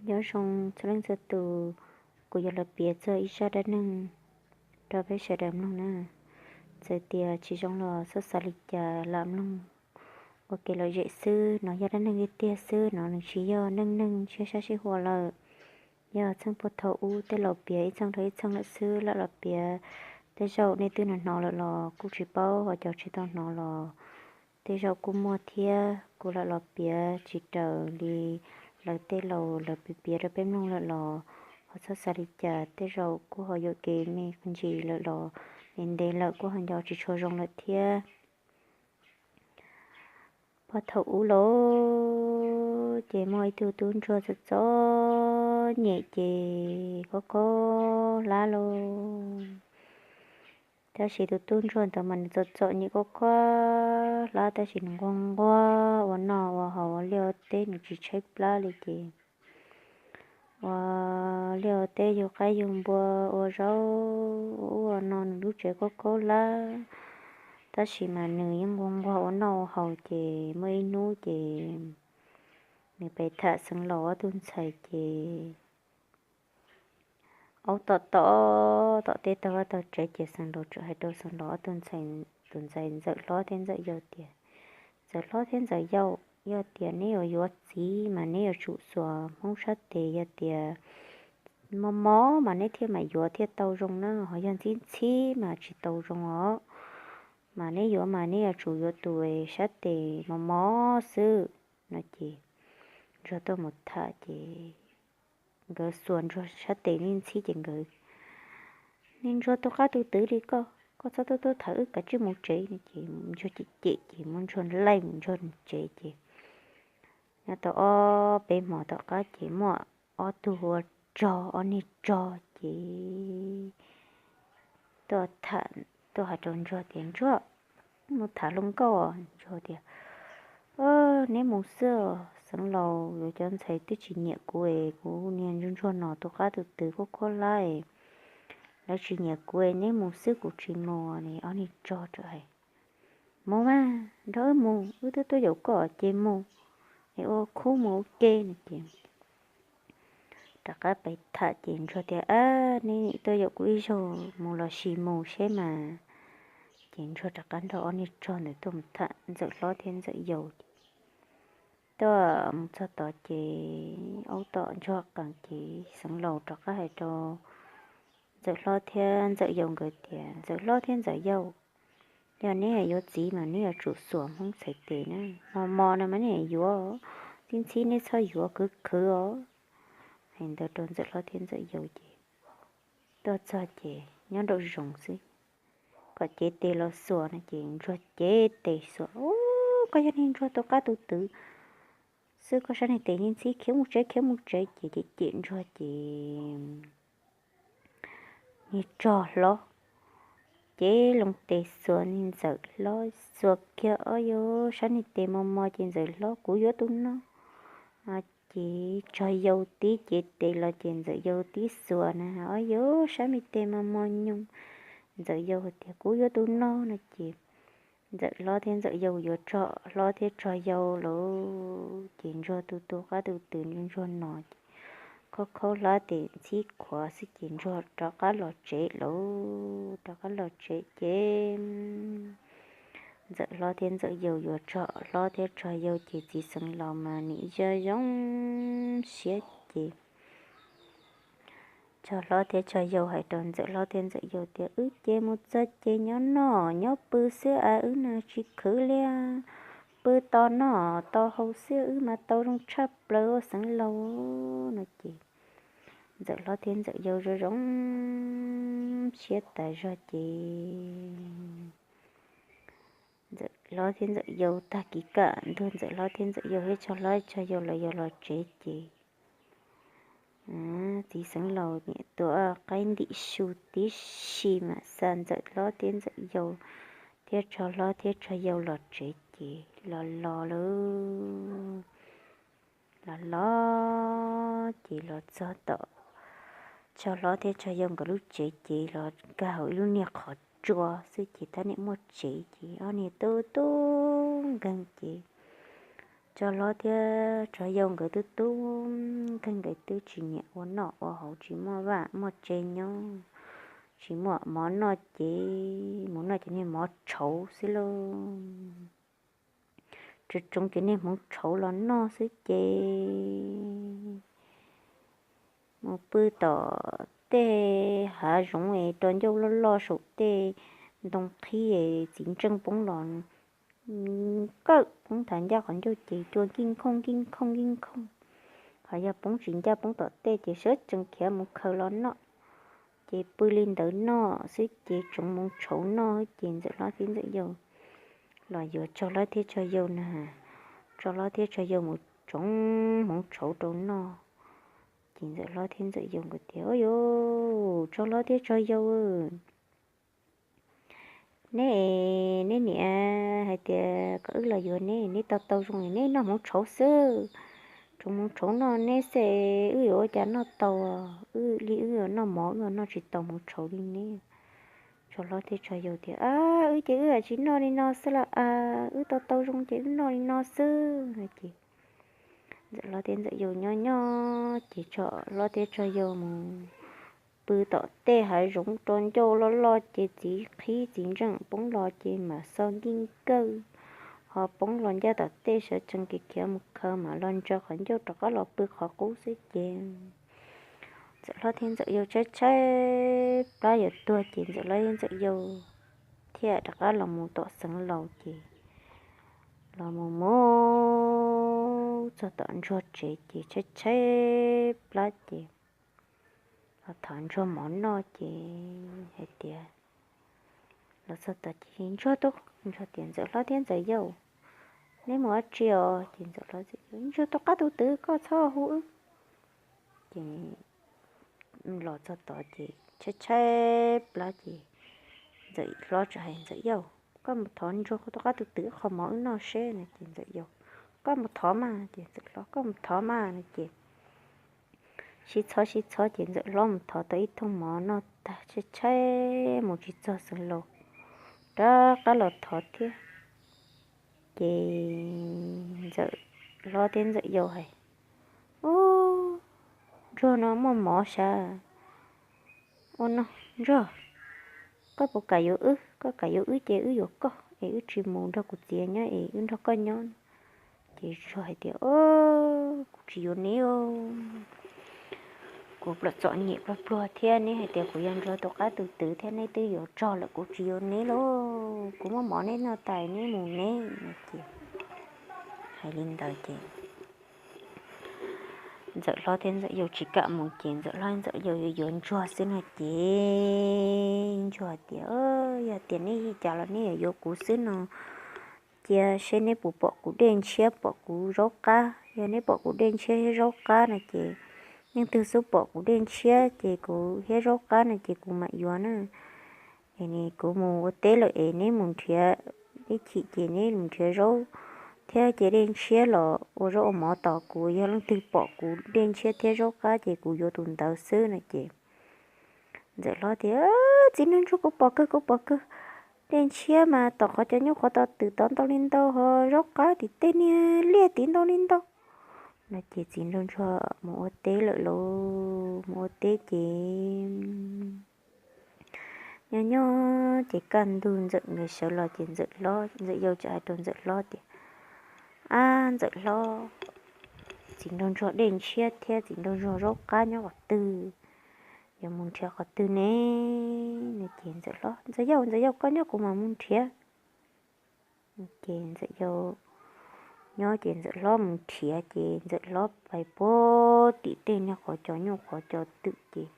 Nyob zoo txhua leej txhua tus, kuv yuav los piav txog ib zaj dab neeg rau peb sawv daws mloog na. Txawm tias tsis zoo los txhob xav li cas, lam mloog ua kev lom zem xwb. No yog dab neeg tiag tiag xwb, no nws tsis yog neej neeg sib sab sib hua lawm. Yog txheej puag thaum ub tej laus piav ib txheej rau ib txheej lawm xwb, lam los piav. Tej zaum nej twb hnov hnov lawm los kuj tsis paub, ho cov tsis tau hnov los tej zaum kuj muaj thiab. Kuv lam los piav tsis raws li lawv tej laus lawv piav piav rau peb mloog lawm los ho txhob xav li cas, tej zaum kuj ho yuam kev me ntsis lawm los ntev ntev lawm kuj ho nco tsis tshua zoo lawm thiab. Puag thaum ub lauj, ces muaj ib tug tub ntsuag txom txom nyem ces khob khob hlab lauj. Tab sis tus tub ntsuag ntawd mas nws txom txom nyem khob khob hlab, tab sis nws nquag nquag ua noj ua haus, ua liaj ua teb nws tsis tshaib plab li ces ua liaj ua teb, yug qaib yug npua, ua zaub ua ub ua no, nws lub tsev khob khob hlab. Tab sis mas nws yeej nquag nquag ua noj ua haus. Ces muaj ib hnub ces nws pem tham xeev laus ob tug ntxhais ces aub tom tom tom tej tag vaj tag tsev, ces xeev laus txawm hais rau xeev laus ob tug ntxhais, tus ntxhais ntxawm hlob thiab ntxawm yau tias, ntxawm hlob thiab ntxawm yau, yog tias neb yuav yuav txiv mas neb yuav tsum xuas hmoob sab tes, yog tias mos mos mas neb thiaj mam yuav thiaj tau zoo na, ho yog ntxhib ntxhib mas tsis tau zoo os. Mas neb yuav mas neb yuav tsum yuav tus sab tes mos mos xwb no. Ces ntsuag tuaj mus tham ces nkawd xuas ntsuag sab tes ntxhib ntxhib ces nkawd, niag ntsuag tus qab tus twv li koj, koj txhob tuaj tuaj tham wb, kav tsij mus tsev no. Ces ntsuag cem cem ces muab ntsuag laij mus ntsuag tsev ces nyob tau ob peb hmo tom qab ces muaj ob tug ua rog, ob niag rog ces tuaj tham, tuaj hais rau ntsuag tias, ntsuag, mus tham hluas nkauj os. Ntsuag tias, neb mus xwb, xeev laus yuav cov ntxhais twb tsis nyiam kuv es, kuv niag ntsuag ntsuag no tus qab tus twv khob khob hlab es lawv tsis nyiam kuv es, neb mus xwb kuv tsis mus. Ob niag rog txawm hais, mus mas, nrog wb mus, wb twb tuaj yaum koj ces mus, es ua khub mus ua ke no. Ces rov qab pem tham ces ntsuag tias, ab, neb tuaj yaum kuv ib zaug, mus los sis mus seb mas. Ces ntsuag rov qab nrog ob niag rog ntawd tuaj mus tham ntxawm hlob thiab ntxawm yau. Tuaj mus txog tod ces aub tom ntsuag qees ces xeev laus rov qab hais rau ntxawm hlob thiab ntxawm yau nkawd tias, ntxawm hlob thiab ntxawm yau, yog neb yuav txiv mas neb yuav tsum xuas hmoob txhais tes na, mos mos no mas neb yuav, ntxhib ntxhib neb txhob yuav, khwv khwv os. Hais ntawd rau ntxawm hlob thiab ntxawm yau ces tuaj txog ces nyob nraum zoov xwb, kom cev tes los xuas no ces ntsuag cev tes xuas, ub, koj yog niag ntsuag tus qab tus twv xwb, koj sab niag tes ntxhib khiav mus tsev khiav mus tsev. Ces cem cem ntsuag ces niag rog hlob cev loo tes xuas niag ntxawm hlob, xuas kiag, ob, yog sab niag tes mos mos ces ntxawm hlob, kuv yuav tus no. Ces rog yau tib cev tes los ces ntxawm yau tib xuas na, ob, yog sab me tes mos mos nyoos. Ntxawm yau tias, kuv yuav tus no no ces ntxawm hlob thiab ntxawm yau yuav rog hlob thiab rog yau lawm ces ntsuag tus tus qab tus twv ntsuag no ces khob khob hlab tes ntxhib khuav xwb ces ntsuag rov qab los tsev lawm. Rov qab los tsev ces ntxawm hlob thiab ntxawm yau yuav rog hlob thiab rog yau ces txiv xeev laus mas nim yog zoo siab ces rog hlob thiab rog yau hais rau ntxawm hlob thiab ntxawm yau tias, wb ces mus txog ces nyob noj nyob pw xwb as, wb na tsis khwv li, pw tos noj tos haus xwb wb mas tau zoo tshaj plaws ua xeev laus no ces ntxawm hlob thiab ntxawm yau zoo zoo siab tas zog ces ntxawm hlob thiab ntxawm yau tag kis kam ntuag ntxawm hlob thiab ntxawm yau thiab rog hlob rog yau lawv yuav los tsev ces txiv xeev laus niam tua qaib ntim su tib si mam xa ntxawm hlob thiab ntxawm yau thiab rog hlob thiab rog yau los tsev ces los los lawm. Los los ces los txog tom rog hlob thiab rog yau nkawd lub tsev ces los nkag hauv ib lub niag qhov tsua xwb ces tab niam muaj tsev ces ob niag tub tub nkeeg ces rog hlob thiab rog yau nkawd tub tub kawg, nkawd twb tsis nyiam ua noj ua haus, tsis muaj vaj muaj tse nyob, tsis muaj mov noj ces mus noj cov niag mov tshauv xwb lauj. Tsuas tsoov cov niag hmoov tshauv los noj xwb ces mus pw tom tej hav zoov es rau ncauj loj loj saum tej ntoo qhib es txiv ntseej poob los kawm poob thav ncaj qhov ncauj ces cua nkij nkhooj nkij nkhooj nkij nkhooj. Ho yog poob tsis ncaj poob tom tej ces sawv tsees khiav mus khaws los noj. Ces pw li ntawd noj xwb ces tsoov hmoov tshauv noj ces Ntxawm Hlob thiab Ntxawm Yau los yuav Tsog Hlob thiab Tsog Yau na. Tsog Hlob thiab Tsog Yau mus tsoov hmoov tshauv rau noj. Ces Ntxawm Hlob thiab Ntxawm Yau nkawd tias, Ua yuav, Tsog Hlob thiab Tsog Yau, neb, neb niam hais tias kom wb los yuav neb, neb tau tau zoo neb noj hmoov tshauv xwb. Tsoov hmoov tshauv noj neb xwb, wb yuav ua cas noj tau, wb li wb noj mov wb noj tsis tau hmoov tshauv li neb. Tsog Hlob thiab Tsog Yau tias, Ab, wb ces wb tsis noj li no xwb las, wb tau tau zoo ces wb noj li no xwb no ces Ntxawm Hlob thiab Ntxawm Yau nyob nyob ces Tsog Hlob thiab Tsog Yau mus pw tom tej hav zoov rau ncauj loj loj ces txiv qhib txiv ntseej poob los ces mam xo nkij nkawj, ho poob los ncaj tom tej sawv tsees khiav mus khaws mam los ntsaws qhov ncauj rov qab los pw qhov qub xwb ces Ntxawm Hlob thiab Ntxawm Yau tshaib tshaib plab yuav tuag ces Ntxawm Hlob thiab Ntxawm Yau thiaj rov qab los mus tom xeev laus ces los mus mus txog tom Ntsuag tsev ces tshaib tshaib plab ces los thov Ntsuag mov noj ces hais tias, los txog tom ces Ntsuag, Ntsuag tias, Ntxawm Hlob thiab Ntxawm Yau, neb mus dab tsi os? Ces Ntxawm Hlob, Ntsuag tus qab tus twv, koj txhob hu wb. Ces los txog tod ces tshaib tshaib plab ces Ntxawm Hlob txawm hais, Ntxawm Yau, koj mus thov Ntsuag tus qab tus twv qho mov wb noj seb no ces Ntxawm Yau, koj mus thov mas. Ces Ntxawm Hlob, koj mus thov mas no ces sib txhob sib txhob ces Ntxawm Hlob mus thov tau ib thooj mov noj tag tshaib tshaib mus tsis txog xeev laus rov qab los thov thiab. Ces Ntxawm Hlob thiab Ntxawm Yau hais, Ub, Ntsuag no muaj mov sav. Ua no, Ntsuag, koj puas kam yuav wb? Koj kam yuav wb ces wb yuav koj es wb tsis mus nrog kuv txiv nyob es wb nrog koj nyob. Ces Ntsuag hais tias, Kuv tsis yuav neb, kuv plom txom nyem pluag pluag thiab neb hais tias kuv yog Ntsuag tus qab tus twv thiab neb twb yuav Tsog lawm, kuv tsis yuav neb lauj, kuv muaj mov neb noj tas neb mus neb no ces hais li ntawd ces Ntxawm Hlob thiab Ntxawm Yau tsis kam mus ces Ntxawm Hlob Ntxawm Yau yuav yuav Ntsuag xwb no ces Ntsuag tias, Yog tias neb li cas los neb yuav yuav kuv xwb no, cia seb neb puas pom kuv dej ntshiab pom kuv zaub qab. Yog neb pom kuv dej ntshiab thiab zaub qab no ces, leej twg xub pom kuv dej ntshiab ces kuv thiab zaub qab no ces kuv mam yuav na. Es kuv mus ua teb lawm es neb mus nrhiav, ib chim ces neb mus nrhiav zaub thiab cia dej ntshiab los ua zaub ua mov tos kuv. Yog leej twg pom kuv dej ntshiab thiab zaub qab ces kuv yuav tus ntawd xwb no ces Ntxawm Hlob tias, Txiv nraug ntsuag, kuv pom kawg, kuv pom kawg. Dej ntshiab mas tom qhov cov nyuj qhov cov twm tod ntau li ntau, ho zaub qab tim tej niag liaj tid ntau li ntau no ces txiv nraug ntsuag mus ua teb lawm lauj. Mus ua teb ces nyob nyob ces kaj ntug Ntxawm nkawd sawv los ces Ntxawm Hlob, Ntxawm Yau txawm hais rau Ntxawm Hlob tias, Ab Ntxawm Hlob, txiv nraug ntsuag dej ntshiab thiab txiv nraug ntsuag zaub qab nyob qhov twg? Yuav mus nrhiav qhov twg ne? No ces Ntxawm Hlob, Ntxawm Yau, Ntxawm Yau, koj nyob kuv mam mus nrhiav. Ces Ntxawm Yau nyob ces Ntxawm Hlob mus nrhiav ces Ntxawm Hlob pais puag tim tej niag qhov cov nyuj qhov cov twm ces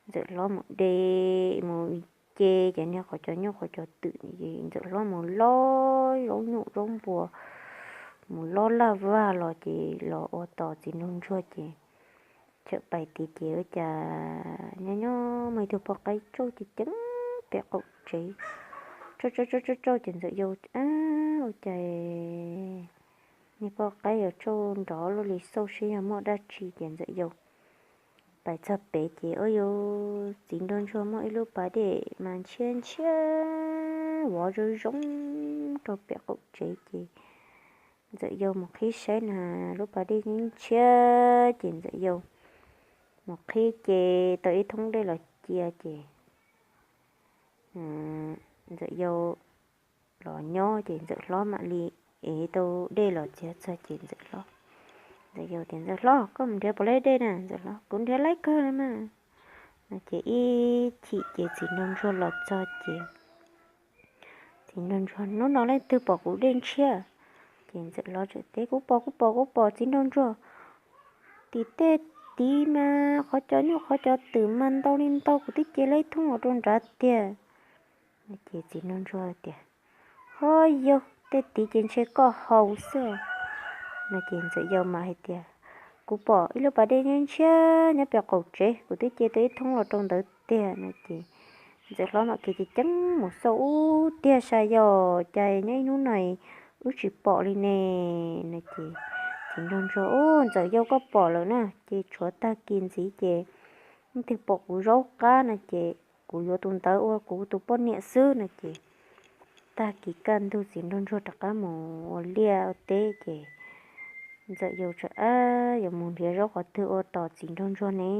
Ntxawm Hlob mus de, mus ce cov niag qhov cov nyuj qhov cov twm ces Ntxawm Hlob mus lob zaub nyuj zaub npua, mus lob laj vaj los ces los ua tos txiv nraug ntsuag ces txawm pais tid ces ua cas nyob nyob muaj ib tug poj qaib tsauj ceev ceev pem qaum tsev. Tsauj tsauj tsauj tsauj tsauj ces Ntxawm Yau, Ua cas niag poj qaib yuav tsauj nrov luaj li, xauj seb yog muaj dab tsi. Ces Ntxawm Yau pais txog pem ces ua cas txiv nraug ntsuag muaj ib lub pas dej mas ntshiab ntshiab vov zoo zoo rau pem qaum tsev ces Ntxawm yau mus qhib saib na, lub pas dej ntshiab ces ntxawm yau mus qhib ces tau ib thoob dej los cia ces ntxawm yau los nyob ces ntxawm hlob mam li ev tau dej los txiav txog ces ntxawm hlob, ntxawm yau tias, Ntxawm hlob, koj mus nrhiav puas laib dej na? Ntxawm hlob, Kuv nrhiav laib kawg li mas. No ces ib chim ces txiv nraug ntsuag los txog ces txiv nraug ntsuag, Hnub no leej twg pom kuv dej ntshiab? Ces ntxawm hlob teb, Kuv pom, kuv pom, kuv pom txiv nraug ntsuag tim tej tid mas qhov cov nyuj qhov cov twm mas ntau li ntau, kuv twb cia lawv ib thoob los rau nrad tiag. Ces txiv nraug ntsuag tias, Ho yog tej tid ces ntshe koj haus xwb. No ces ntxawm yau mas hais tias, Kuv pom ib lub pas dej ntshiab nyob pem qaum tsev, kuv twb cia tau ib thoob los rau ntawd tiag. No ces ntxawm hlob mam khiav ceev ceev mus xauj, Ub, tiag sav, yog cas nyob ib hnub no wb tsis pom li ne? No ces txiv nraug ntsuag, Ub, ntxawm yau, koj pom lawm na, ces tshuav tag kis ntxiv ces leej twg pom kuv zaub qab no ces kuv yuav tus ntawd ua kuv tus poj niam xwb. No ces tag kis kaj ntug txiv nraug ntsuag rov qab mus ua liaj ua teb ces ntxawm yau txawm, Ab, yuav mus nrhiav zaub qhov twg ua tos txiv nraug ntsuag ne?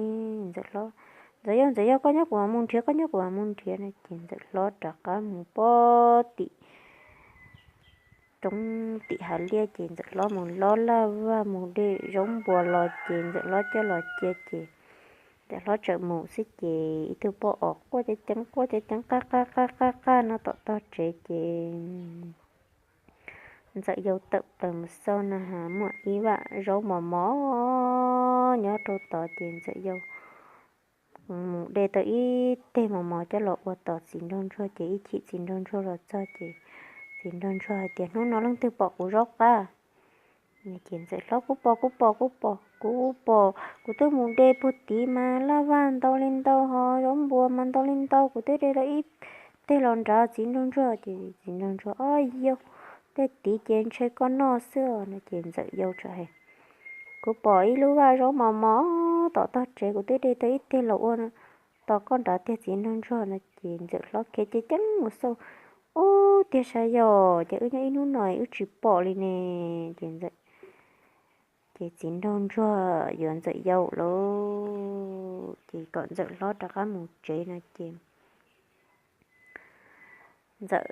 Ntxawm hlob, Ntxawm yau, ntxawm yau, koj nyob kuv mam mus nrhiav, koj nyob kuv mam mus nrhiav. No ces ntxawm hlob rov qab mus pog tim roob tim hav liaj ces ntxawm hlob mus lob laj vaj mus de zaub npua los ces ntxawm hlob coj los cia ces ntxawm hlob txawm mus xwb ces ib tug poj os quaj ceev ceev quaj ceev ceev qaj qaj qaj qaj qaj no tom tog tsev ces ntxawm yau tawm plaws mus xauj na has muaj ib vaj zaub mos mos nyob rau tod ces ntxawm yau mus de tau ib teg mos mos coj los ua tos txiv nraug ntsuag ces ib chim txiv nraug ntsuag los txog ces txiv nraug ntsuag hais tias, Hnub no leej twg pom kuv zaub qab? Ces ntxawm hlob, Kuv pom, kuv pom, kuv pom, kuv pom, kuv twb mus de puag tid mas laj vaj ntau li ntau ho zaub npua mas ntau li ntau, kuv twb de tau ib teg los nrad txiv nraug ntsuag. Ces txiv nraug ntsuag, Ob yog, tej tid ces ntshe koj noj xwb. No ces ntxawm yau txawm hais, Kuv pom ib lub vaj zaub mos mos tom tog tsev, kuv twb de tau ib teg los ua tos koj nrad tiag txiv nraug ntsuag. No ces ntxawm hlob khiav ceev ceev mus xauj, Ub, tiag sav, yog cas wb nyob ib hnub no wb tsis pom li ne? Ces ntxawm, ces txiv nraug ntsuag yuav ntxawm yau lawm ces kom ntxawm hlob rov qab mus tsev no ces ntxawm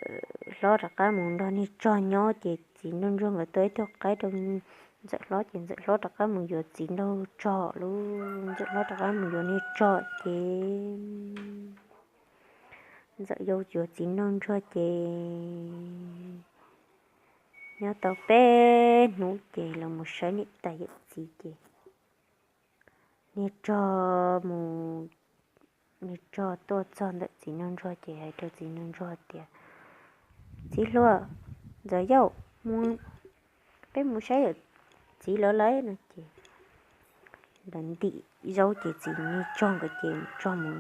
hlob rov qab mus nrog niag tsog nyob ces txiv nraug ntsuag nkawd tua ib tug qaib rau ntxawm hlob ces ntxawm hlob rov qab mus yuav txiv nraug tsog lawm, ntxawm hlob rov qab mus yuav niag tsog ces ntxawm yau yuav txiv nraug ntsuag ces nyob tau peb hnub ces los mus saib niam tais yawm txiv ces niag tsog mus, niag tsog tuaj txog ntawm txiv nraug ntsuag ces hais rau txiv nraug ntsuag tias, Txiv hluas, ntxawm yau, peb mus saib yawm txiv lawv lawm. No ces lawv ntim zaub ces txiv niag tsog nkawd ces tsog mus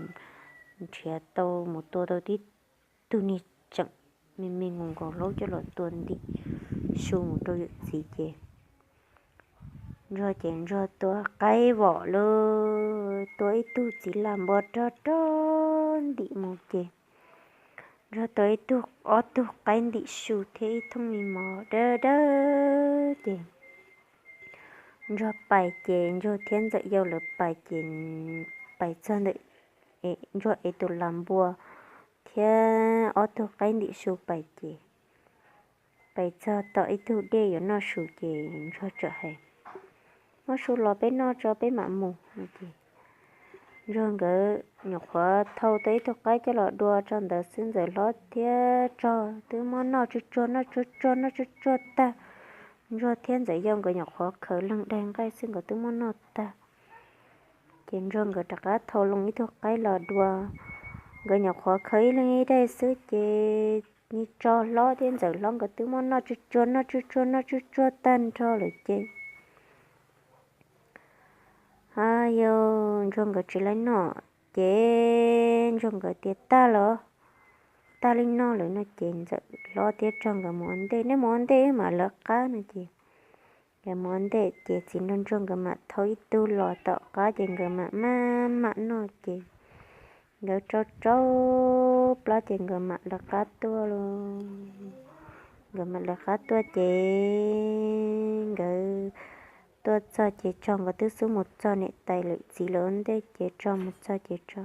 nrhiav tau mus tua tau tib tug niag tseem me me nkaus nkaus hlaub coj los tua ntim su mus rau yawm txiv ces ntsuag ces ntsuag tua qaib vom lawm, tua ib tug txiv lam npua rog rog ntim mus ces ntsuag tua ib tug, ob tug qaib ntim su thiab ib thooj me mov dawb dawb ces ntsuag pais ces ntsuag thiab ntxawm yau lawv pais ces pais txog ntawm ntsuag ev tus lam npua thiab ob tug qaib ntim su pais ces pais txog tom ib tug dej yuav noj su ces ntsuag txawm hais, Muab su los peb noj tso peb mam mus. Ces ntsuag nkawd nyuam qhuav thau tau ib tug qaib coj los dua tso ntawd xwb ntxawm hlob thiab tsog twb muab noj tsuag tsuag noj tsuag tsuag noj tsuag tsuag tag. Ntsuag thiab ntxawm yau nkawd nyuam qhuav khaws leeg daig nqaij xwb nkawd twb muab noj tag. Ces ntsuag nkawd rov qab thau loo ib tug qaib los dua, nkawd nyuam qhuav khaws ib leeg ib daig xwb ces niag tsog hlob thiab ntxawm hlob nkawd twb muab noj tsuag tsuag noj tsuag tsuag noj tsuag tsuag tag nrho lawm ces ha yau ntsuag nkawd tsis laib noj ces ntsuag nkawd tias, Tag los, tag li no lawm no ces ntxawm hlob thiab tsog nkawd mus ua ntej, Nej mus ua ntej wb mam lawv qab no ces nkawd mus ua ntej ces txiv nraug ntsuag nkawd mam thau ib tug los tom qab ces nkawd mam maj mam noj ces nkawd tsau tsau plab ces nkawd mam lawv qab tuaj lauj. nkawd mam lawv qab tuaj ces nkawd tuaj txog ces tso nkawd twb xub mus txog niam tais lawv txiv lawv ntej ces tso mus txog ces tso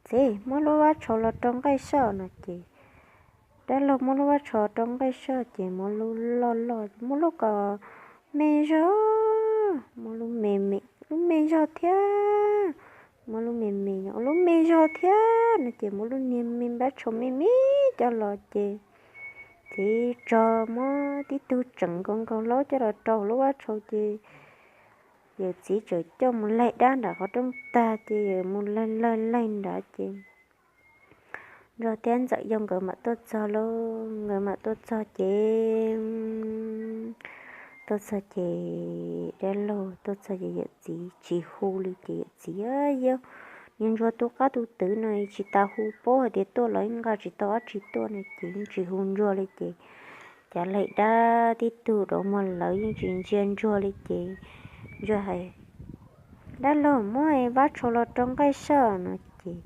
txiv muab lub vab tshau los rau nqaij soj no ces dab laug muab lub vab tshau rau nqaij soj ces muab lub loj loj muab lub kom me zog, muab lub me me, lub me zog thiab, muab lub me me, lub me zog thiab no ces muab lub niag me vab tshau me me coj los ces txiv tso muab tib tug tseem nkaus nkaus hlob coj los rau lub vab tshau ces yawm txiv txawm coj mus laig dab nram qhov rooj tag ces yawm mus laig laig laig nrad ces Ntsuag thiab Ntxawm Yau nkawd mam tuaj txog lauj, nkawd mam tuaj txog ces tuaj txog ces dab laug tuaj txog ces yawm txiv tsis hu li ces yawm txiv, Yau, niag Ntsuag tu qab tu twv no tsis tas hu paub hais tias tuaj los ib nqa tsis tau dab tsi tuaj no ces tsis hu Ntsuag li ces cav laig dab tib tug rau muag lawv yeej tsis ntsia Ntsuag li ces Ntsuag hais, Dab laug muab vab tshau los rau nqaij soj no ces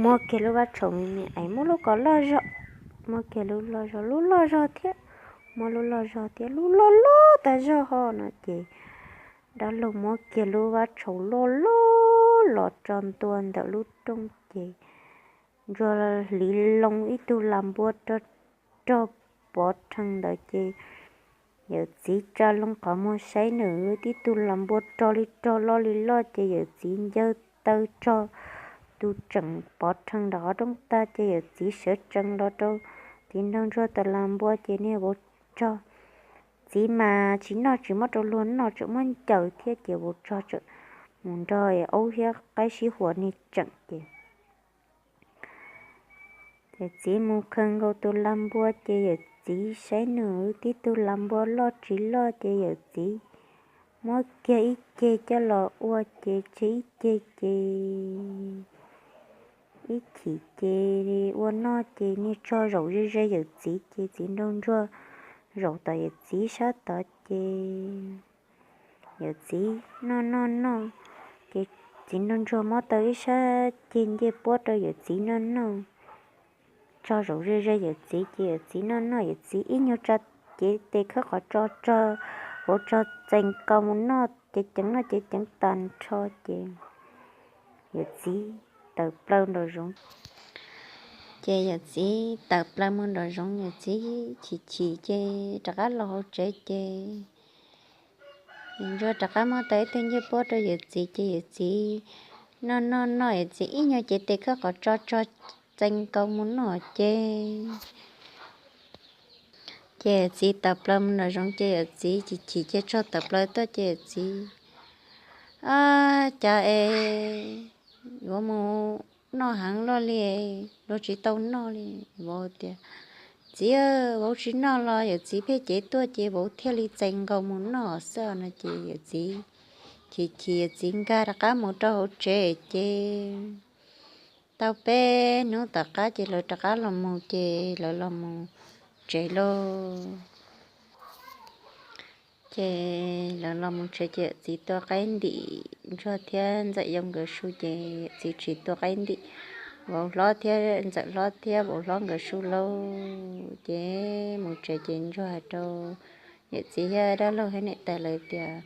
muab kiag lub vab tshau me me es muab lub kom loj zog, muab kiag lub loj zog, lub loj zog thiab, muab lub loj zog thiab, lub loj loj tas zog ho no ces dab laug muab kiag lub vab tshau loj loj los tso ntua ntawm lub rooj ces Ntsuag hliv loo ib tug las npua rog rog pov rhees ntawd ces yawm txiv tsa loo qhov muag saib nws tib tug las npua rog li rog loj li loj ces yawm txiv ncawg taw rog tus tseem pov rhees nram qhov rooj tag ces yawm txiv sawv tsees los rau txiv nraug ntsuag tas las npua ces niag vauv rog, txiv mas tsis noj tsis muab rau luag noj tseem muab ncaws thiab ces vauv rog tseem mus nrog aub thiab qaib sib huas niag tseem ces ces txiv mus khaws nkaus tus las npua ces yawm txiv saib nws tib tug las npua loj tsis loj ces yawm txiv muab kiag ib ceg coj los ua ces tseg ib ceg ces ib chim ces ua noj ces niag tsog zaum ze ze yawm txiv ces txiv nraug ntsuag zaum tom yawm txiv sab tod ces yawm txiv noj noj noj ces txiv nraug ntsuag muab tau ib sab ceg ncej puab rau yawm txiv noj noj. Tsog zaum ze ze yawm txiv ces yawm txiv noj noj yawm txiv ib nyuag tsa cev tes khawb qhov tso tsog, vauv tsog txees kaus mus noj ces ceev noj ces ceev tag nrho ces yawm txiv tawm plaws nraum zoov. Ces yawm txiv tawm plaws mus nraum zoov yawm txiv chim chim ces rov qab los hauv tsev ces ntsuag rov qab muab tau ib tug ncej puab rau yawm txiv ces yawm txiv noj noj noj yawm txiv ib nyuag cev tes khawb qhov tso tsog txees kaus mus noj ces ces yawm txiv tawm plaws mus nraum zoov ces yawm txiv chim chim ces tsog tawm plaws tuaj ces yawm txiv, Ab, cas es yuav mus noj heev luaj li, luag tsis tau noj li. Vauv tias, Txiv, vauv tsis noj los yawm txiv pheej cev tuaj ces vauv thiaj li txees nkaus mus noj xwb no ces yawm txiv chim chim yawm txiv nkag rov qab mus rau hauv tsev ces tau peb hnub tom qab ces lawv rov qab los mus ces lawv los mus tsev lauj. Ces lawv los mus tsev ces yawm txiv tua qaib ntim ntsuag thiab ntxawm yau nkawd su ces yawm txiv tsis tua qaib ntim vauv hlob thiab ntxawm hlob thiab vauv hlob nkawd su lauj. Ces mus tsev ces ntsuag hais rau yawm txiv thiab dab laug thiab niam tais lawv tias,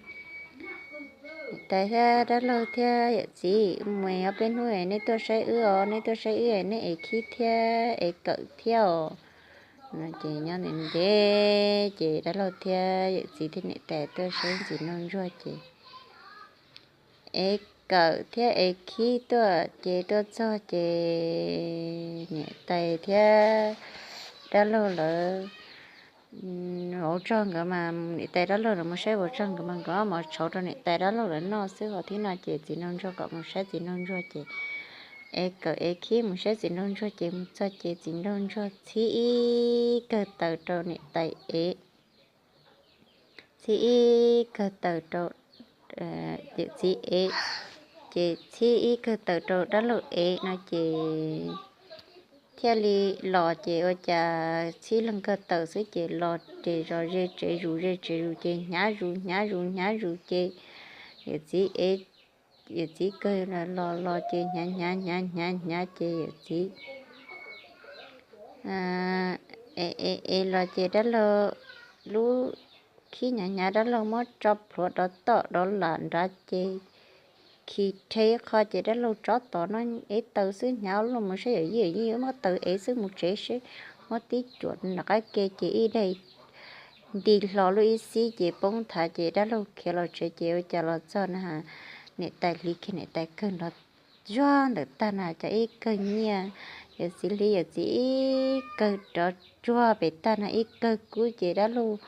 Niam tais thiab dab laug thiab yawm txiv, mus ob peb hnub es nej tuaj saib wb os, nej tuaj saib wb es nej ev khib thiab ev kawm thiab os. Ces nyob ntev ntev ces dab laug thiab yawm txiv thiab niam tais tuaj saib txiv nraug ntsuag ces ev kawm thiab ev khib tuaj ces tuaj txog ces niam tais thiab dab laug lawv, vauv tsog nkawd mas niam tais dab laug lawv mus saib vauv tsog nkawd mas nkawd ob mov tshauv rau niam tais dab laug lawv noj xwb ho thiab no ces txiv nraug ntsuag kom mus saib txiv nraug ntsuag ces ev kawm ev khib mus saib txiv nraug ntsuag ces mus txog ces txiv nraug ntsuag txhib ib kawg taws rau niam tais ev, txhib ib kawg taws rau yawm txiv ev, ces txhib ib kawg taws rau dab laug ev no ces thiaj li los ces ua cas txhib leeg kawg taws xwb ces los ces zos ze tsev zus ze tsev zus ces hnyav zus hnyav zus hnyav zus ces yawm txiv ev, yawm txiv kawg los los ces hnyav hnyav hnyav hnyav hnyav ces yawm txiv Es es es los ces dab laug lub khib hnyav hnyav, dab laug muab tso plhuav rov tom rov lam nrad ces khi rhe qho ces dab laug tsob tod no ev taws xwb, hnyav luaj mus saib yawm yij, yawm yij muab taws ev xwb, mus tsev seb. Muab tib cuam nram qab ke ces ib daim nti hlo lub ib xib ces poob nthav ces dab laug khiav los tsev ces ua cas los txog na, niam tais hliv kiag niam tais kawg nrov zuag ntawm tag na, cas ib kawg nyiaj, yawm txiv hliv yawm txiv ib kawg nrov zuag pem tag na, ib kawg kub ces dab laug,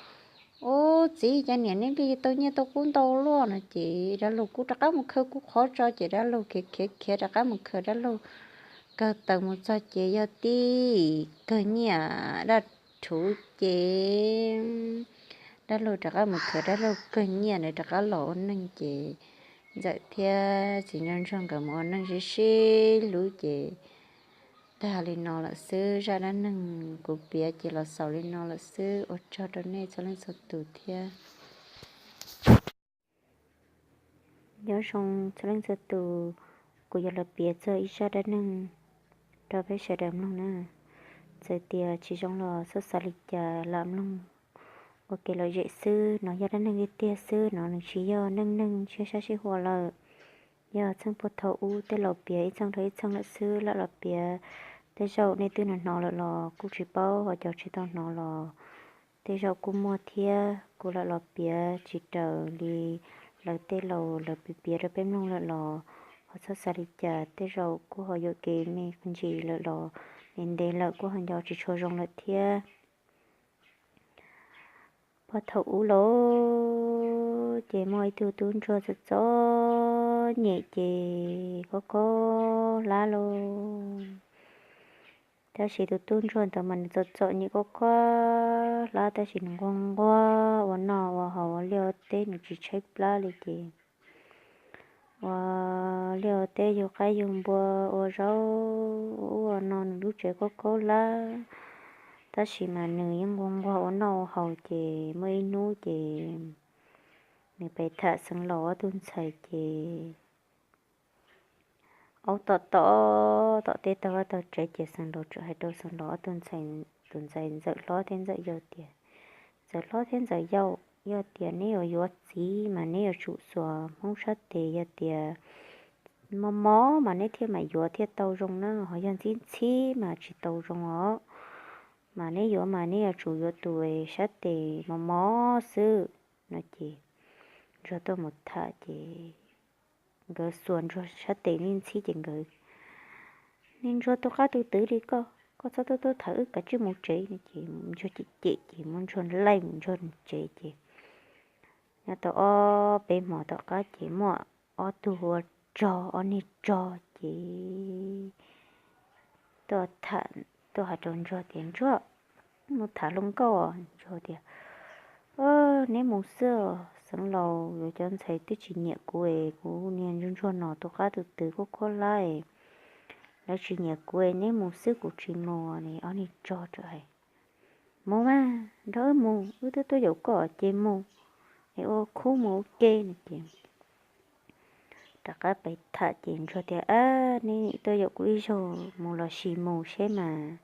Ub, txiv, cas niam neb li tau nyiaj tau kub ntau luaj no ces dab laug kuj rov qab mus khaws kuv qhov tso ces dab laug khiav khiav khiav rov qab mus khaws dab laug kawg taws mus txog ces yog tib kawg nyiaj daj rhuv ces dab laug rov qab mus khaws dab laug kawg nyiaj na rov qab los ua neej ces Ntxawm thiab txiv Ntsuag Ntsuag nkawd mus ua neej sib sib hlub ces tag li no lawm xwb. Zaj dab neeg kuv piav ces los xaus li no lawm xwb. Ua tsaug rau nej txhua leej txhua tus thiab. Nyob zoo txhua leej txhua tus, kuv yuav los piav txog ib zaj dab neeg rau peb sawv daws mloog na. Txawm tias tsis zoo los txhob xav li cas, lam mloog ua kev lom zem xwb. No yog dab neeg tiag tiag xwb, no nws tsis yog neej neeg tshiab sab sib hua lawm. Yog txheej puag thaum ub tej laus piav ib txheej dhau ib txheej lawm xwb, lam los piav. Tej zaum nej twb hnov hnov lawm los kuj tsis paub, ho cov tsis tau hnov los tej zaum kuj muaj thiab. Kuv lam los piav tsis raws li lawv tej laus lawv piav piav rau peb mloog lawm los ho txhob xav li cas. Tej zaum kuj ho yuam kev me ntsis lawm los ntev ntev lawm kuj ho nco tsis tshua zoo lawm thiab. Puag thaum ub los ces muaj ib tug tub ntsuag txom txom nyem ces khob khob hlab lauj. Tab sis tus tub ntsuag ntawd mas nws txom txom nyem khob khob hlab tab sis nws nquag nquag ua noj ua haus ua liaj ua teb, nws tsis tshaib plab li ces ua liaj ua teb yug qaib yug npua, ua zaub ua ub ua no, nws lub tsev khob khob hlab tab sis mas nws yeej nquag nquag ua noj ua haus. Ces muaj ib hnub ces nws pem tham xeev laus ob tug ntxhais ces aub tom tom tom teb taug vaj taug tsev ces xeev laus txawm hais rau xeev laus ob tug ntxhais, tus ntxhais ntxawm hlob thiab ntxawm yau tias, Ntxawm hlob thiab ntxawm yau, yog tias neb yuav yuav txiv mas neb yuav tsum xuas Hmoob sab tes, yog tias mos mos mas neb thiaj mam yuav thiaj tau zoo na, ho yog ntxhib ntxhib mas tsis tau zoo os. Mas neb yuav mas neb yuav tsum yuav tus sab tes mos mos xwb no ces Ntsuag tuaj mus tham ces nkawd xuas Ntsuag sab tes ntxhib ntxhib ces nkawd, Niag Ntsuag tus qab tus twv li koj, koj txhob tuaj tuaj tham wb, kav tsij mus tsev no ces Ntsuag cem cem ces muab Ntsuag laij mus Ntsuag tsev ces nyob tau ob peb hmo tom qab ces muaj ob tug ua rog, ob niag rog ces tuaj tham, tuaj hais rau Ntsuag tias, Ntsuag, mus tham hluas nkauj. Ntsuag tias, Neb mus xwb os xeev laus, yuav cov ntxhais twb tsis nyiam kuv es, kuv niag Ntsuag Ntsuag no tus qab tus twv khob khob hlab es lawv tsis nyiam kuv es neb mus xwb kuv tsis mus. Ob niag rog txawm hais, Mus mas, nrog wb mus, wb twb tuaj yaum koj ces mus, es ua khub mus ua ke no ces rov qab pem tham ces Ntsuag tias, Ab, neb tuaj yaum kuv ib zaug, mus los sis mus seb mas.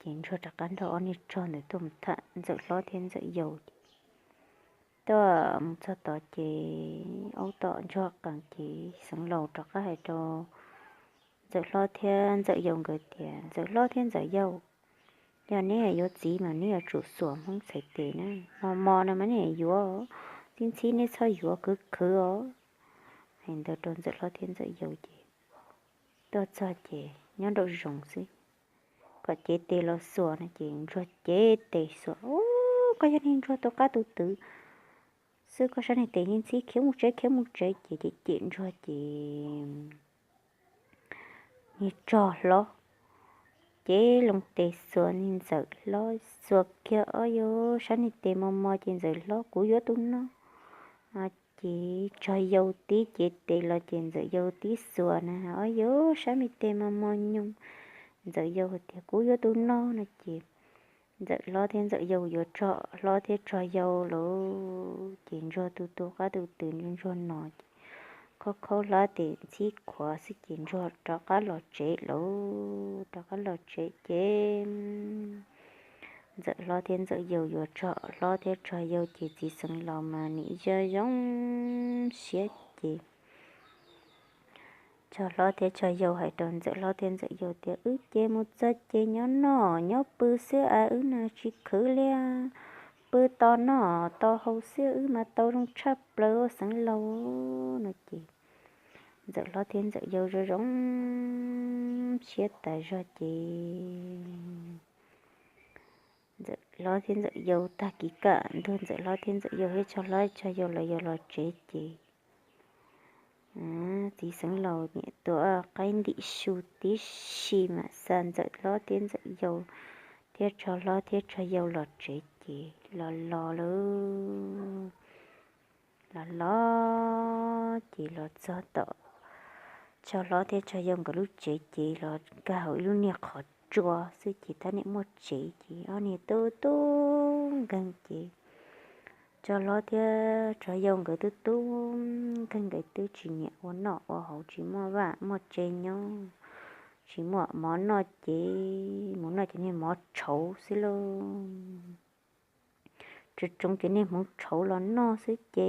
Ces Ntsuag rov qab nrog ob niag rog ntawd tuaj mus tham ntxawm hlob thiab ntxawm yau ces tuaj mus txog tod ces aub tom Ntsuag qees ces xeev laus rov qab hais rau ntxawm hlob thiab ntxawm yau nkawd tias, Ntxawm hlob thiab ntxawm yau, yog neb yuav txiv mas neb yuav tsum xuas Hmoob txhais tes na, mos mos no mas neb yuav, ntxhib ntxhib neb txhob yuav, khwv khwv os. Hais ntawd rau ntxawm hlob thiab ntxawm yau ces tuaj txog ces nyob nraum zoov xwb, kom cev tes los xuas no ces Ntsuag cev tes xuas, Ub, koj yog niag Ntsuag tus qab tus twv xwb, koj sab niag tes ntxhib ntxhib, khiav mus tsev, khiav mus tsev. Ces cev cev Ntsuag ces niag rog hlob cev loo tes xuas niag ntxawm hlob, xuas kiag, Ob, yog sab niag tes mos mos ces ntxawm hlob, Kuv yuav tus no. Ces rog yau tib cev tes los ces ntxawm yau tib xuas na, Ob, yog sab niag tes mos mos nyoos. Ntxawm yau tias, Kuv yuav tus no no ces ntxawm hlob thiab ntxawm yau yuav rog hlob thiab rog yau lawm ces Ntsuag tus tus qab tus twv Ntsuag no ces khob khob hlab tes ntxhib khuav xwb ces Ntsuag rov qab los tsev lawm. Rov qab los tsev ces Ntxawm hlob thiab Ntxawm yau yuav tso hlob thiab tso yau ces txiv xeev laus mas nim zoo zoo siab ces tso hlob thiab tso yau hais rau Ntxawm hlob thiab Ntxawm yau tias, Wb ces mus txog ces nyob noj nyob pw xwb a, wb no tsis khwv li. Pw to noj to haus xwb, wb mas tau zoo tshaj plaws ua xeev laus no ces Ntxawm hlob thiab Ntxawm yau zoo zoo siab tas zog ces Ntxawm hlob thiab Ntxawm yau tag kis kam ntuag Ntxawm hlob thiab Ntxawm yau thiab tso hlob tso yau los yog los tsev ces txiv xeev laus niam tua qaib ntim su tib si mas xa Ntxawm hlob thiab Ntxawm yau thiab tso hlob thiab tso yau los tsev ces los los lawm. Los los ces los txog tom tso hlob thiab tso yau nkawd lub tsev ces los nkag hauv ib lub niag qhov tsua xwb ces tab niam muaj tsev ces ob niag tub tub nkeeg ces tso hlob thiab tso yau nkawd tub tub nkeeg nkawd twb tsis nyiam ua noj ua haus tsis muaj vaj muaj tsev nyob, tsis muaj mov noj ces mus noj cov niag mov tshauv xwb lauj. Tsoov tsoov cov niag hmoov tshauv los noj xwb ces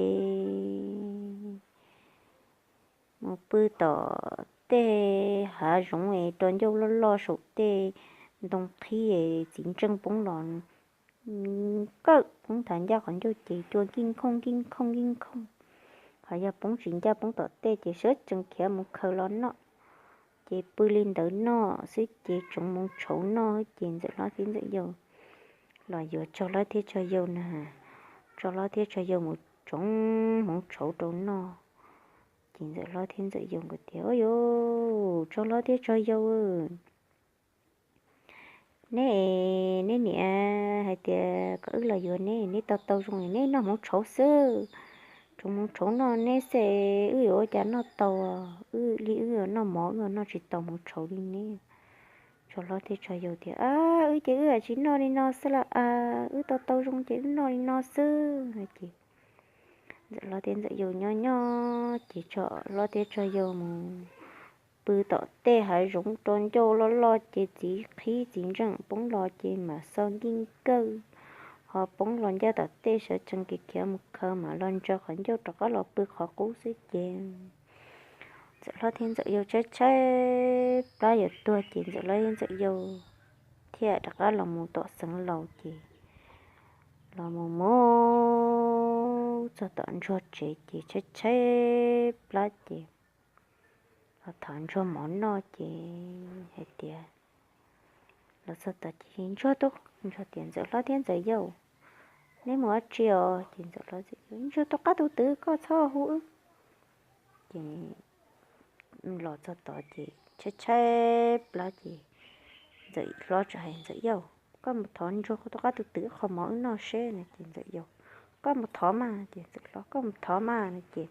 mus pw tom tej hav zoov es rau ncauj loj loj saum tej ntoo qhib es txiv ntseej poob los kawm poob thav ncaj qhov ncauj ces cua nkij nkhooj nkij nkhooj nkij nkhooj. Hos yog poob tsis ncaj poob tom tej ces sawv tsees khiav mus khaws los noj. Ces pw li ntawd noj xwb ces tsoov hmoov tshauv noj ces Ntxawm hlob thiab Ntxawm yau los yuav tso hlob thiab tso yau na, tso hlob thiab tso yau mus tsoov hmoov tshauv rau noj. Ces Ntxawm hlob thiab Ntxawm yau nkawd tias, Ua yuav tso hlob thiab tso yau, neb, neb niam hais tias kom wb los yuav neb, neb tau tau zoo neb noj hmoov tshauv xwb. Tsoov hmoov tshauv noj neb xwb wb yuav ua cas noj tau, wb li wb yuav noj mov wb yuav noj tsis tau hmoov tshauv li neb. Tso hlob thiab tso yau tias, Wb ces wb tsis noj li no xwb las, wb tau tau zoo ces wb noj li no xwb no ces Ntxawm hlob thiab Ntxawm yau nyob nyob ces tso hlob thiab tso yau mus pw tom tej hav zoov rau ncauj loj loj ces txiv qhib txiv ntseej poob los ces mam xo nkij nkawj ho poob los ncaj tom tej sawv tsees khiav khiav mus khaws mam los ntso qhov ncauj rov qab los pw qhov qub xwb ces Ntxawm hlob thiab Ntxawm yau tshaib tshaib plab yuav tuag ces Ntxawm hlob thiab Ntxawm yau thiaj rov qab los mus tom xeev laus ces los mus mus txog tom ntsuag tsev ces tshaib tshaib plab ces los thov ntsuag mov noj ces hais tias, los txog tom ces ntsuag tub ntsuag tias, Ntxawm hlob thiab Ntxawm yau, neb mus dab tsi os? Ces Ntxawm hlob, Ntsuag tus qab tus twv koj txhob hu wb. Ces los txog tod ces tshaib tshaib plab ces Ntxawm hlob txawm hais, Ntxawm yau, koj mus thov ntsuag tus qab tus twv qho mov wb noj seb no ces Ntxawm yau, Koj mus thov mas. Ces Ntxawm hlob, Koj mus thov mas no ces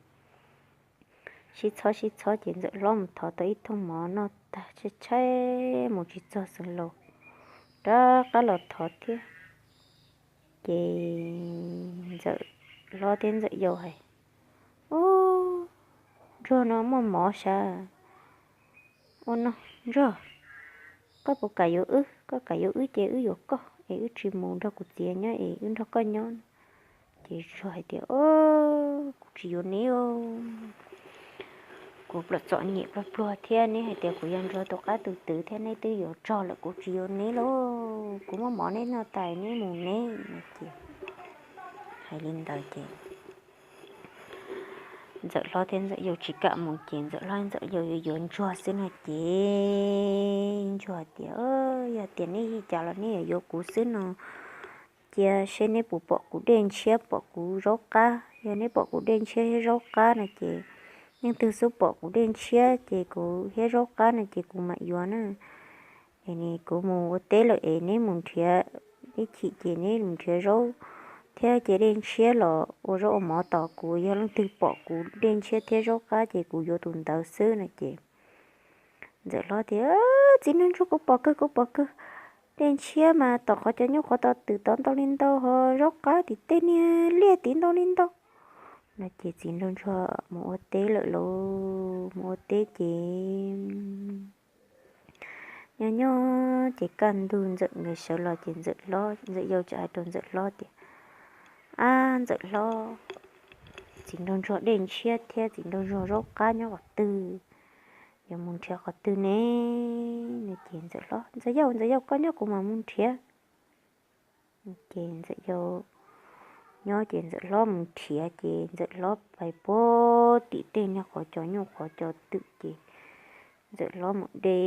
sib txhob sib txhob ces Ntxawm hlob mus thov tau ib thooj mov noj tag tshaib tshaib mus tsis txog xeev laus rov qab los thov thiab. Ces Ntxawm hlob thiab Ntxawm yau hais, Ub, ntsuag no muaj mov sav. Ua no ntsuag, koj puas kam yuav wb? Koj kam yuav wb ces wb yuav koj es wb tsis mus nrog kuv txiv nyob es wb nrog koj nyob. Ces ntsuag hais tias, Kuv tsis yuav neb, kuv pluas txom nyem pluag pluag thiab neb hais tias kuv yog ntsuag tus qab tus twv thiab neb twb yuav txog lawm, kuv tsis yuav neb lauj, kuv muab mov neb noj tas neb mus neb no ces hais li ntawd ces Ntxawm hlob thiab Ntxawm yau tsis kam mus ces Ntxawm hlob Ntxawm yau yuav yuav ntsuag xwb no ces ntsuag tias, Yog tias neb li cas los neb yuav yuav kuv xwb no, cia seb neb puas pom kuv dej ntshiab pom kuv zaub qab. Yog neb pom kuv dej ntshiab thiab zaub qab no ces, leej twg xub pom kuv dej ntshiab ces kuv thiab zaub qab no ces kuv mam yuav na. Es kuv mus ua teb lawm es neb mus nrhiav, ib chim ces neb mus nrhiav zaub thiab cia dej ntshiab los ua zaub ua mov tos kuv. Yog leej twg pom kuv dej ntshiab thiab zaub qab ces kuv yuav tus ntawd xwb no ces Ntxawm hlob tias, Txiv nraug ntsuag, kuv pom kawg, kuv pom kawg. Dej ntshiab mas tom qhov cov nyuj qhov to twm tod ntau li ntau, ho zaub qab tim tej niag liaj tid ntau li ntau no ces txiv nraug ntsuag mus ua teb lawm lauj. Mus ua teb ces Nyob nyob ces kaj ntug Ntxawm nkawd sawv los ces Ntxawm hlob, Ntxawm yau txawm hais rau Ntxawm hlob tias, Ab Ntxawm hlob, txiv nraug ntsuag dej ntshiab thiab txiv nraug ntsuag zaub qab nyob qhov twg? Yuav mus nrhiav qhov twg ne? No ces Ntxawm hlob, Ntxawm yau, Ntxawm yau, koj nyob kuv mam mus nrhiav. Ces Ntxawm yau nyob ces Ntxawm hlob mus nrhiav ces Ntxawm hlob pais puag tim tej niag qhov cos nyuj qhov cos twm ces Ntxawm hlob mus de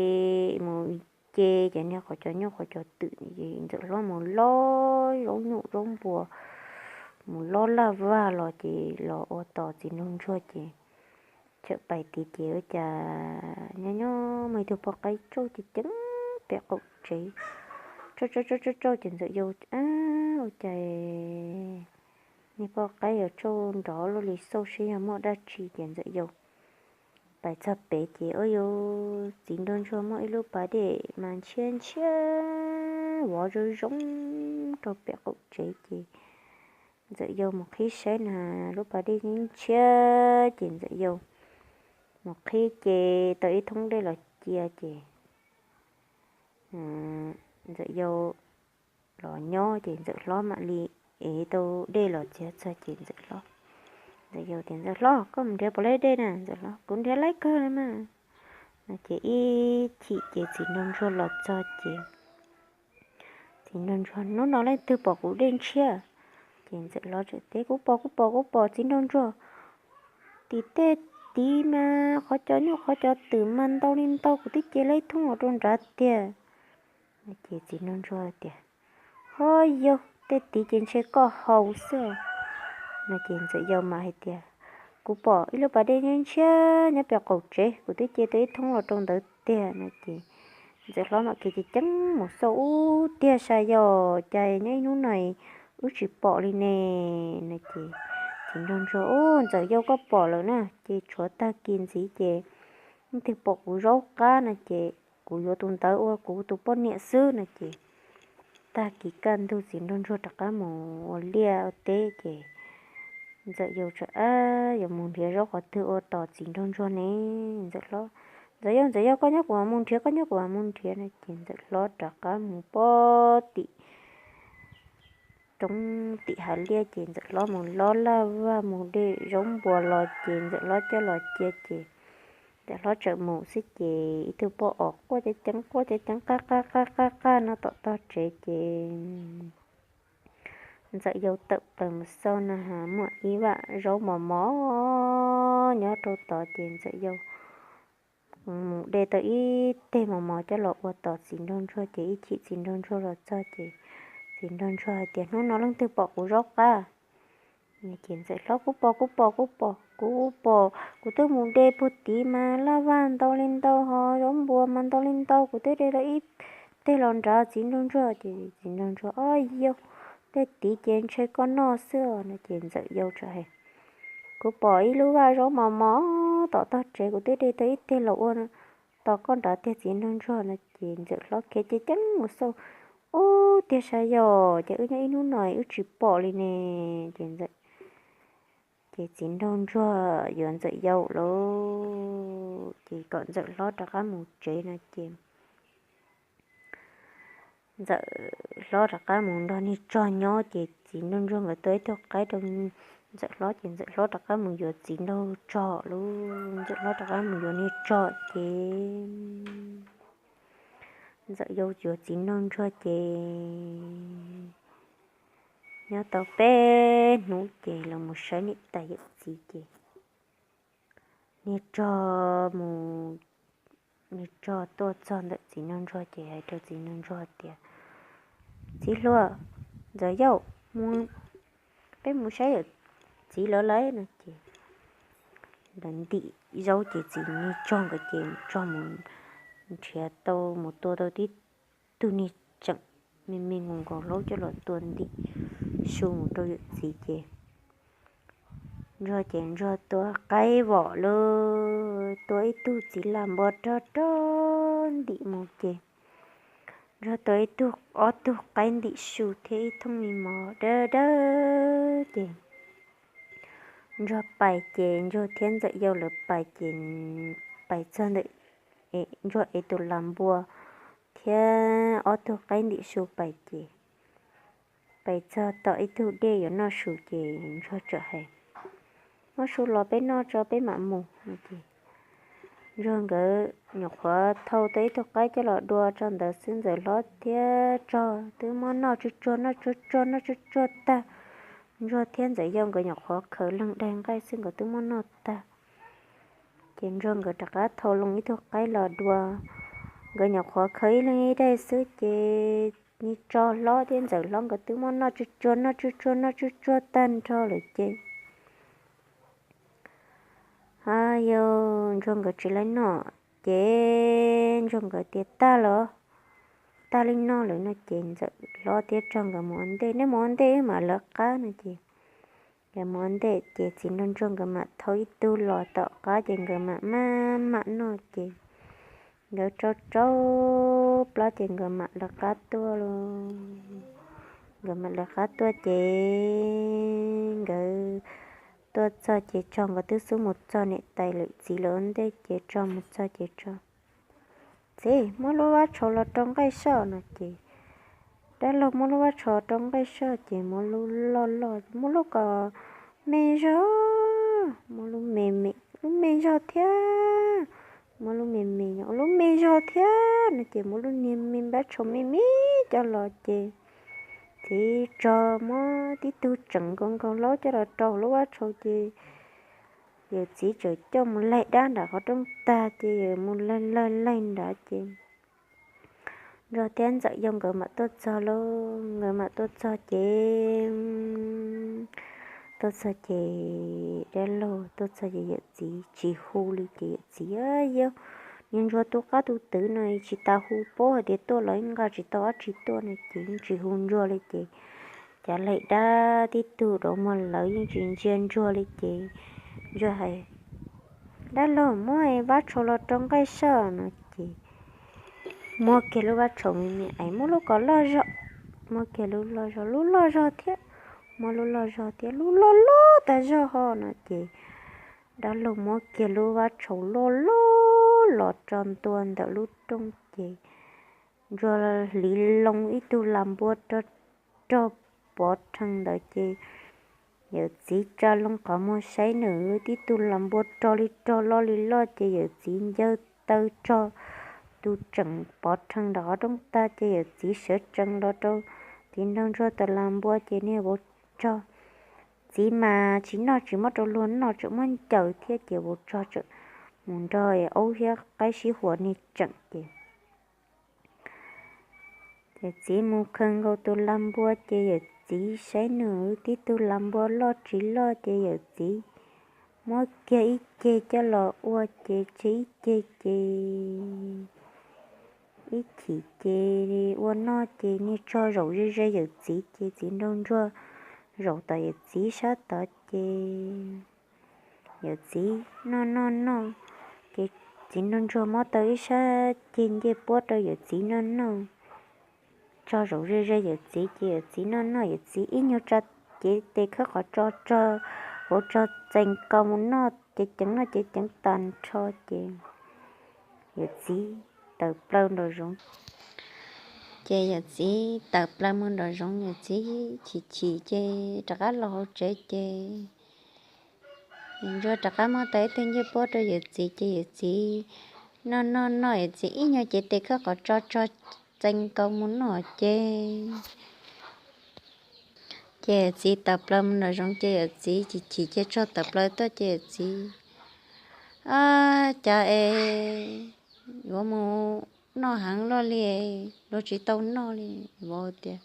mus ce ces niag qhov cos nyuj qhov cos twm ces Ntxawm hlob mus lob zaub nyuj zaub npua, mus lob laj vaj los ces los ua tos txiv nraug ntsuag ces txawm pais tid ces ua cas nyob nyob muaj ib tug poj qaib tsauj ceev ceev pem qaum tsev, tsauj tsauj tsauj tsauj ces Ntxawm yau, Ua cas niag poj qaib yuav tsauj nrov luaj li xauj seb yog muaj dab tsi? Ces Ntxawm yau pais txog pem ces ua yus txiv nraug ntsuag muaj ib lub pas dej mas ntshiab ntshiab vov zoo zoo rau pem qaum tsev ces Ntxawm yau mus qhib saib na, lub pas dej ntshiab ces Ntxawm yau mus qhib ces tau ib thoob dej los cia ces Ntxawm yau los nyob ces Ntxawm hlob mam li ev tau dej los txiav txog ces Ntxawm hlob, Ntxawm yau tias, Ntxawm hlob, koj mus nrhiav puas laib dej na? Ntxawm hlob, Kuv nrhiav laib kawg li mas. No ces ib chim ces txiv nraug ntsuag los txog ces txiv nraug ntsuag, Hnub no leej twg pom kuv dej ntshiab? Ces Ntxawm hlob teb, Kuv pom, kuv pom, kuv pom txiv nraug ntsuag, tim tej tid mas qhov cos nyuj qhov cos twm mas ntau li ntau, kuv twb ce laib thoob los rau nrad tiag. Ces txiv nraug ntsuag tias, Ho yog tej tid ces ntshe koj haus xwb. No ces Ntxawm yau mam hais tias, Kuv pom ib lub pas dej ntshiab nyob pem qaum tsev, kuv twb ce tau ib thoob los rau ntawd tiag. No ces Ntxawm hlob mam khiav ceev ceev mus xauj, Ub, tiag sav, yog cas nyob ib hnub no wb tsis pom li ne? No ces txiv nraug ntsuag, Ub, Ntxawm yau, koj pom lawm na, ces tshuav tag kis ntxiv ces leej twg pom kuv zaub qab no ces kuv yuav tus ntawd ua kuv tus poj niam xwb. No ces tag kis kaj ntug txiv nraug ntsuag rov qab mus ua liaj ua teb ces Ntxawm yau txawm, Ab, yuav mus nrhiav zaub qhov twg ua tos txiv nraug ntsuag ne? Ntxawm hlob, Ntxawm yau, Ntxawm yau, koj nyob kuv mam mus nrhiav, koj nyob kuv mam mus nrhiav. No ces Ntxawm hlob rov qab mus puag tim roob tim hav liaj ces Ntxawm hlob mus lob laj vaj mus de zaub npua los ces Ntxawm hlob coj los cia ces Ntxawm hlob txawm mus xwb ces ib tug poj os quaj ceev ceev quaj ceev ceev qaj qaj qaj qaj qaj no tom tog tsev ces Ntxawm yau tawm plaws mus xauj na has muaj ib vaj zaub mos mos nyob rau tod ces Ntxawm yau mus de tau ib teg mos mos coj los ua tos txiv nraug ntsuag ces ib chim txiv nraug ntsuag los txog ces txiv nraug ntsuag hais tias, Hnub no leej twg pom kuv zaub qab? Ces Ntxawm hlob, Kuv pom, kuv pom, kuv pom, kuv pom, kuv twb mus de puag tid mas laj vaj ntau li ntau ho zaub npua mas ntau li ntau, kuv twb de tau ib teg los nrad txiv nraug ntsuag. Ces txiv nraug ntsuag, Ob yog, tej tid ces ntshe koj noj xwb. No ces Ntxawm yau txawm hais, Kuv pom ib lub vaj zaub mos mos tom tog tsev, kuv twb de tau ib teg los ua tos koj nrad tiag txiv nraug ntsuag. No ces Ntxawm hlob khiav ceev ceev mus xauj, Ub, tiag sav, yog cas wb nyob ib hnub no wb tsis pom li ne? Ces Ntxawm, ces txiv nraug ntsuag yuav Ntxawm yau lawm ces kom Ntxawm hlob rov qab mus tsev no ces Ntxawm hlob rov qab mus nrog niag tsog nyob ces txiv nraug ntsuag nkawd tua ib tug qaib rau Ntxawm hlob ces Ntxawm hlob rov qab mus yuav txiv nraug tsog lawm. Ntxawm hlob rov qab mus yuav niag tsog ces Ntxawm yau yuav txiv nraug ntsuag ces nyob tau peb hnub ces los mus saib niam tais yawm txiv ces niag tsog mus, niag tsog tuaj txog ntawm txiv nraug ntsuag ces hais rau txiv nraug ntsuag tias, Txiv hluas, Ntxawm yau, peb mus saib yawm txiv lawv lawm. No ces lawv ntim zaub ces txiv niag tsog nkawd ces tsog mus nrhiav tau mus tua tau tib tug niag tseem me me nkaus nkaus hlaub coj los tua ntim su mus rau yawm txiv ces ntsuag ces ntsuag tua qaib vom lawm, tua ib tug txiv lam npua rog rog ntim mus ces ntsuag tua ib tug, ob tug qaib ntim su thiab ib thooj me mov dawb dawb ces ntsuag pais ces ntsuag thiab Ntxawm yau lawv pais ces pais txog ntawm, ntsuag ev tus lam npua thiab ob tug qaib ntim su pais ces pais txog tom ib tug dej yuav noj su ces Ntsuag txawm hais, Muab su los peb noj tso peb mam mus no ces Ntsuag nkawd nyuam qhuav thau tau ib tug qaib coj los dua tso ntawd xwb Ntxawm Hlob thiab Tsog twb muab noj tsuag tsuag noj tsuag tsuag noj tsuag tsuag tag. Ntsuag thiab Ntxawm Yau nkawd nyuam qhuav khaws leeg daig nqaij xwb nkawd twb muab noj tag. Ces Ntsuag nkawd rov qab thau loo ib tug qaib los dua, nkawd nyuam qhuav khaws ib leeg ib daig xwb ces Tsog Hlob thiab Ntxawm Hlob nkawd twb muab noj tsuag tsuag noj tsuag tsuag noj tsuag tsuag tag nrho lawm ces Yau Ntsuag nkawd tsis laib noj ces Ntsuag nkawd tias, Tag los, tag li no lawm no ces Ntxawm Hlob thiab Tsog nkawd mus ua ntej, nej mus ua ntej wb mam lawv qab no ces nkawd mus ua ntej ces Txiv Nraug Ntsuag nkawd mam thau ib tug los tom qab ces nkawd mam maj mam noj ces nkawd tsau tsau plab ces nkawd mam lawv qab tuaj lauj. Nkawd mam lawv qab tuaj ces nkawd tuaj txog ces Tsog nkawd twb xub mus txog niam tais lawm, Txiv lawv ua ntej ces Tsog mus txog ces Tsog, Txiv, muab lub vab tshau los rau nqaij soj no ces dab laug muab lub vab tshau rau nqaij soj ces muab lub loj loj, muab lub kom me zog, muab lub me me, lub me zog thiab, muab lub me me, lub me zog thiab no ces muab lub niag me vab tshau me me coj los ces Txiv Tsog muab tib tug tseem nkaus nkaus hlob coj los rau lub vab tshau ces yawm txiv txawm coj mus laig dab nram qhov rooj tag ces yawm mus laig laig laig nrad ces Ntsuag thiab Ntxawm Yau nkawd mam tuaj txog lauj. Nkawd mam tuaj txog ces, tuaj txog ces dab laug tuaj txog ces yawm txiv tsis hu li ces yawm txiv, Yau, niag Ntsuag tu qab tu twv no tsis tas hu paub hais tias tuaj los yeej nqa tsis tau dab tsi tuaj no ces yeej tsis hu Ntsuag li ces cov laig dab tib tug rau muag lawv yeej tsis ntsia Ntsuag li ces Ntsuag hais, Dab laug, muab vab tshau los rau nqaij soj no ces muab kiag lub vab tshau me me es muab lub kom loj zog, muab kiag lub loj zog, lub loj zog thiab, muab lub loj zog thiab, lub loj loj tas zog ho no ces dab laug muab kiag lub vab tshau loj loj los tso ntua ntawm lub rooj ces Ntsuag hliv loo ib tug las npua rog rog pov rhees ntawd ces yawm txiv tsa loo qhov muag saib nws, tib tug las npua rog li rog loj li loj ces yawm txiv ncawg taw rog tus tseem pov rhees nram qhov rooj tag ces yawm txiv sawv tsees los rau Txiv Nraug Ntsuag tas las npua ces niag vauv tsog, txiv mas tsis noj tsis muab rau luag noj, tseem muab ncaws thiab ces vauv tsog tseem mus nrog aub thiab qaib sib huas niag tseem ces yawm txiv mus khaws nkaus tus las npua ces yawm txiv saib nws tib tug las npua loj tsis loj ces yawm txiv muab kiag ib ceg coj los ua ces tseg ib ceg ces ib chim ces ua noj ces niag tsog zaum ze ze yawm txiv ces Txiv Nraug Ntsuag zaum tom yawm txiv sab tod ces yawm txiv noj noj noj ces Txiv Nraug Ntsuag muab tau ib sab ceg ncej puab rau yawm txiv noj noj. Tsog zaum ze ze yawm txiv ces yawm txiv noj noj, yawm txiv ib nyuag tsa cev tes khawb qhov tso tsog, vauv tsog txees kaus mus noj, ceev ceev noj ceev ceev tag nrho ces yawm txiv tawm plaws nraum zoov. Ces yawm txiv tawm plaws mus nraum zoov, yawm txiv chim chim ces rov qab los hauv tsev ces Ntsuag rov qab muab tau ib tug ncej puab rau yawm txiv ces yawm txiv noj noj noj, yawm txiv ib nyuag cev tes khawb qhov tso tsog txees kaus mus noj ces ces yawm txiv tawm plaws mus nraum zoov ces yawm txiv chim chim ces tsog tawm plaws tuaj ces yawm txiv, Ab, cas es yuav mus noj heev luaj li, luag tsis tau noj li. Vauv tias,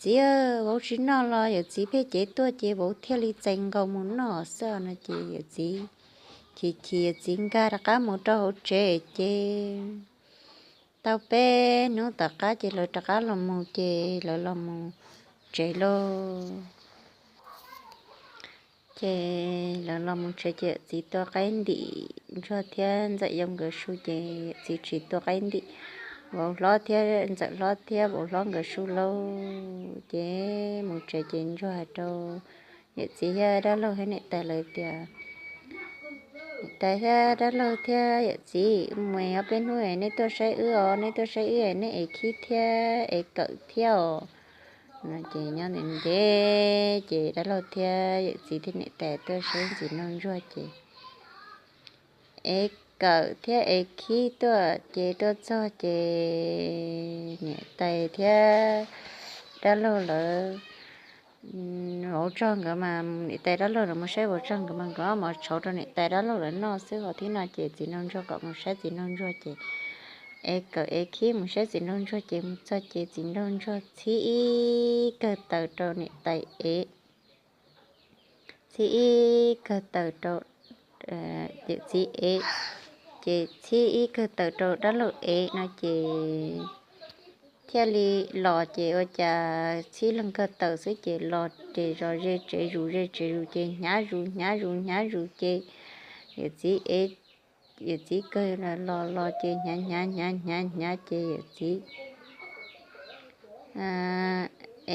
Txiv, vauv tsis noj los yawm txiv pheej cev tuaj ces vauv thiaj li txees nkaus mus noj xwb no ces yawm txiv chim chim yawm txiv nkag rov qab mus rau hauv tsev ces tau peb hnub tom qab ces lawv rov qab los mus ces lawv los mus tsev lauj. Ces lawv los mus tsev ces yawm txiv tua qaib ntim Ntsuag thiab Ntxawm Yau nkawd su ces yawm txiv tsis tua qaib ntim vauv hlob thiab Ntxawm hlob thiab vauv hlob nkawd su lauj. Ces mus tsev ces Ntsuag hais rau yawm txiv thiab dab laug thiab niam tais lawv tias, tais thiab dab laug thiab yawm txiv, mus ob peb hnub es nej tuaj saib wb os, nej tuaj saib wb es nej ev khib thiab ev kawm thiab os. No ces nyob ntev ntev ces dab laug thiab yawm txiv thiab niam tais tuaj saib txiv nraug ntsuag ces ev kawm thiab ev khib tuaj ces tuaj txog ces niam tais thiab dab laug lawv vauv txog nkawd mas niam tais dab laug lawv mus saib vauv txog nkawd mas nkawd ob mov tshauv rau niam tais dab laug lawv noj xwb. Hos thib no ces txiv nraug ntsuag kom mus saib txiv nraug ntsuag ces ev kawm ev khib mus saib txiv nraug ntsuag ces mus txog ces txiv nraug ntsuag txhib ib kawg taws rau niam tais ev, txhib ib kawg taws rau yawm txiv ev, ces txhib ib kawg taws rau dab laug ev no ces thiaj li los ces ua cas txhib leeg kawg taws xwb ces los ces zos ze tsev zus ze tsev zus ces hnyav zus hnyav zus hnyav zus ces yawm txiv ev, yawm txiv kawg los los ces hnyav hnyav hnyav hnyav hnyav ces yawm txiv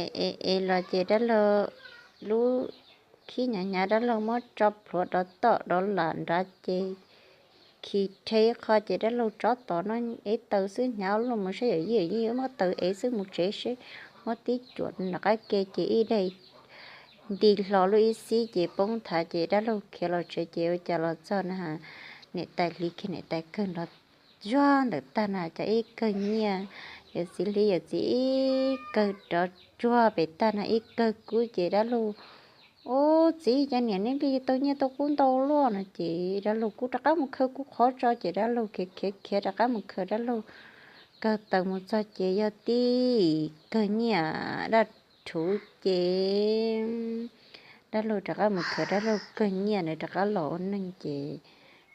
ev ev los ces dab laug lub khib hnyav hnyav dab laug muab tso plhuav dov tom dov lam nrad ces khi rhe qho ces dab laug tsob tod no ev taws xwb hnyav luaj mus saib yawm yij yawm yij muab taws ev xwb mus tsev seb muab tib cuam nram qab ke ces ib daig nti hlo lub ib xib ces poob thav ces dab laug khiav los tsev ces ua cas los txog na niam tais hliv kiag niam tais kawg nrov zuag ntawm tag na cas ib kawg nyiaj, yawm txiv hliv yawm txiv ib kawg nrov tsuag pem tag na ib kawg kub ces dab laug, ub txiv, cas niam nej li tau nyiaj tau kub ntau luaj no ces dab laug kuj rov qab mus khaws kuv qhov tso ces dab laug khiav khiav khiav rov qab mus khaws dab laug kawg taws mus txog ces yog tib kawg nyiaj daj rhuv ces dab laug rov qab mus khaws dab laug kawg nyiaj na rov qab los ua neej ces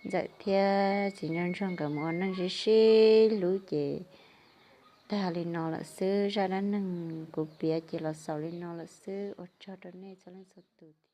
ntxawm thiab txiv nraug ntsuag nkawd mus ua neej sib sib hlub ces tag li no lawm xwb. Zaj dab neeg kuv piav ces los xaus li no lawm xwb. Ua tsaug rau nej txhua leej txhua tus.